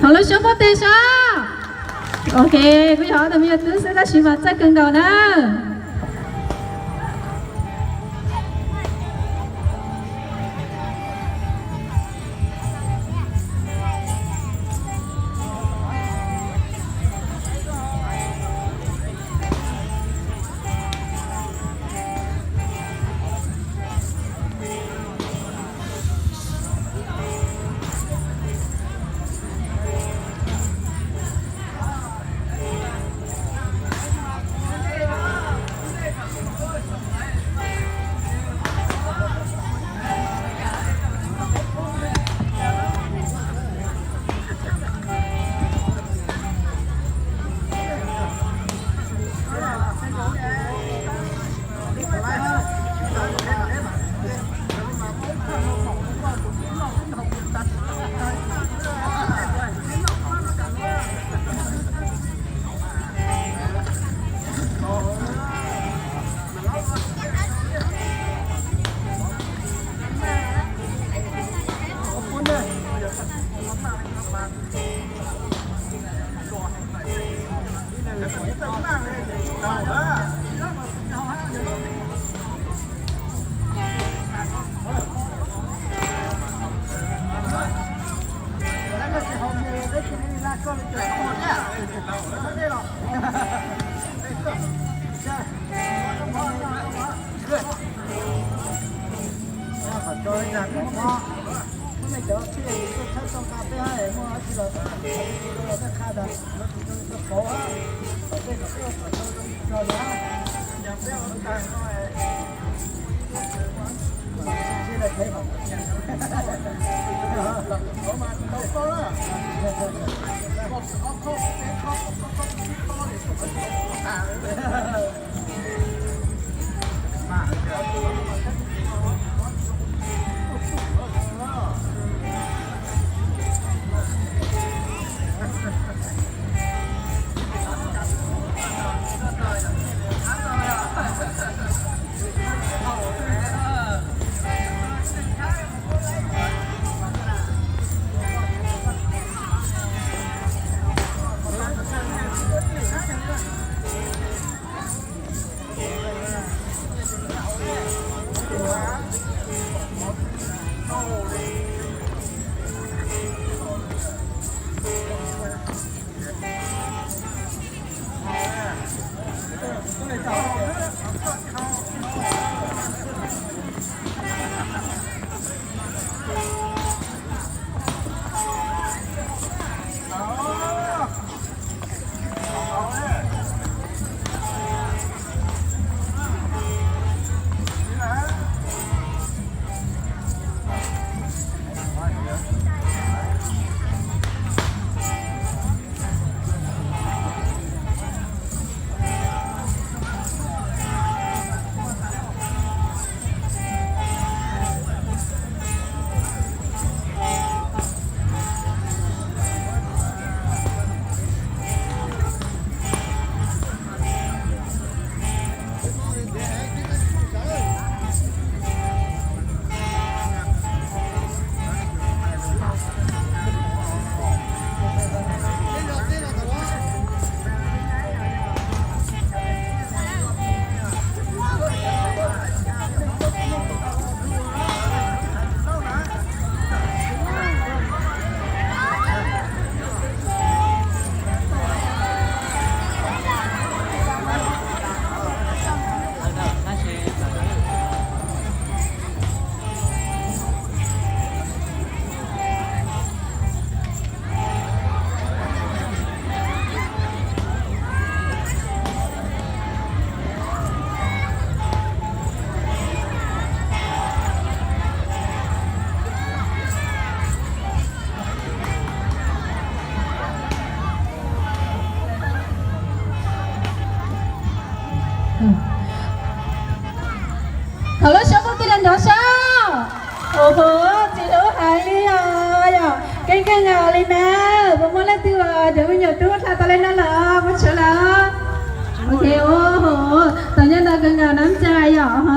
Thov lub suab muab teg sab. Ok, kuj yog ob tug me nyuam tub xwb tab sis mas txawj kawg nkaus na. Thov lub suab muab teg los nrov sab. Ua txiv hlub heev li os, yog keej keej li na. Puas muaj leej twg los cov me nyuam tub hla tau li no lawm, muab tshawb lawm. Ok, ua tau nyob ntau kawg nkaus na, tsa yom.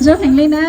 Zoo heev li na.